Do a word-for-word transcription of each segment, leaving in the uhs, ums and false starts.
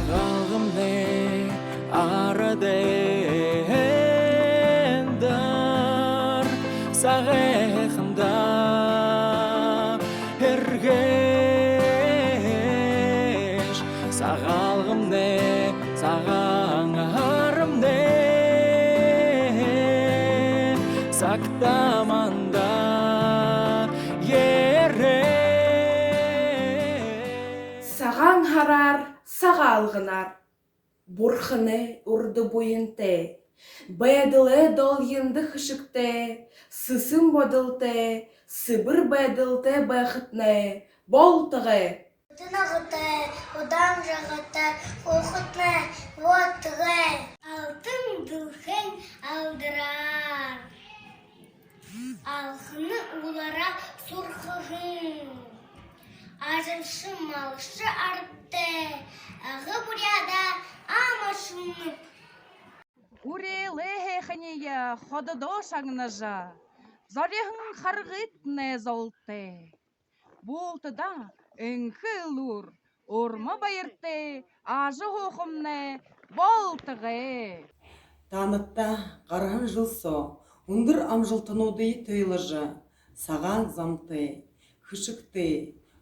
Галгамнай арадай эндэр сагайханда эргээш, Сагаалганмнай, Сагаан һарамнай, сагта манда ерээ. Сагаан һараар, Сагаалганаар. Бурханай урда буянтай, байдалай долгиндо хэшэгтэй, сэсэн бодолтой, сэбэр байдалтай байхатнай болтогой. Ута наһатай, удаан жаргалтай байхатнай болтогой. Алтан дэлхэйн алдараар, Алханай уулаараа сурхаһан, ажалша малша арадтай, Ага Буряадаа амаршалнаб. Үреэлэй һайханиие хододоо шагнажа, зориһон харгытнай золтой. Бултадаа энхэ элүүр, урма баяртай ажаһуухамнай болтогой. Таанадта гараһан жэл соо үндэр амжалтануудые туйлажа, сагаан замтай, хэшэгтэй,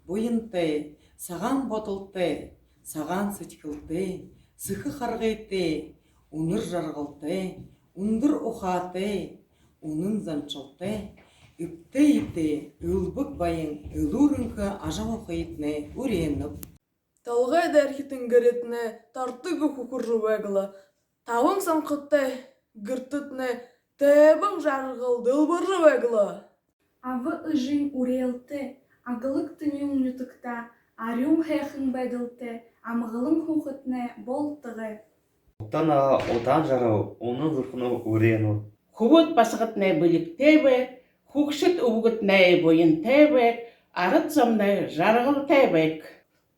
буянтай, сагаан бодолтой, сагаан сэдьхэлтэй, сэхэ харгытай, үнэр жаргалтай, үндэр ухаатай, үнэн заншалтай, эбтэй эетэй, элбэг баян, элүүр энхэ ажаһуухыетнай үреэнэб. Толгой дээрэ тэнгэриетнай тартагүй хүхэржэ байг лэ, табан санхатай гэртэдтнай тайбан жаргал дэлбэржэ байг лэ. Аба эжын үреэлтэй, аглаг тэнюун нютагтаа арюун һайхан байдалтай амгалан һуухатнай болтогой. Ута наһа, удаан жаргал үнэн зүрхэнһөө үреэнэ. Хүбүүд басагадтнай бэлигтэй байг, хүгшэд үбгэдтнай буянтай байг, арад зомнай жаргалтай байг.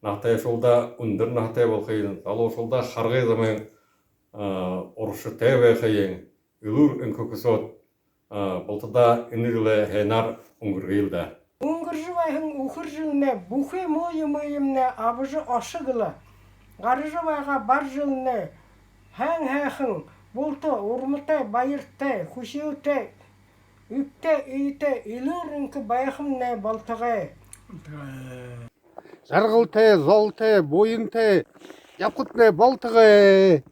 Наһатайшуулдаа үндэр наһатай болохыень, залуушуулдаа харгы зомойнь, а, урагшатай байхыень, элүүр энхэ хүсөөд, а, бултадаа энэ жэлээ һайнаар үнгэргэел даа. Үнгэржэ байһан үхэр жэлнай бүхы муу юумыемнай абажа ошог лэ. Гаража байгаа бар жэлнай һайн һайхан, булта урматай, баяртай, хүсэтэй, эбтэй эетэй, элүүр энхэ байхамнай болтогой. Жаргалтай, золтой, буянтай ябахатнай болтогой.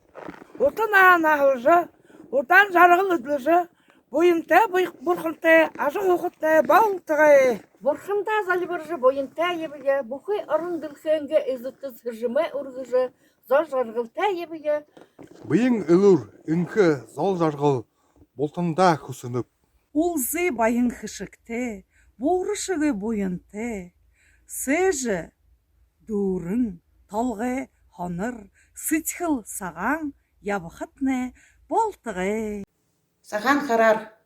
Ута наһа наһалжа, удаан жаргал эдлэжэ, буянтай, буй-, бурхантай ажаһуухатнай болтогой. Бурхандаа зальбаржа, буянтай ябая, бүхы орон дэлхэйнгээ эзэдтэ сэжэмээ үргэжэ, зол жаргалтай ябая. Бэеын элүүр энхэ, зол жаргал бултандаа хүсэнэб. Үлзы баян хэшэгтэй, буурашагүй буянтай, сээжэ дүүрэн, толгой һонор, сэдьхэл сагаан ябахатнай болтогой. Сагаан һараар,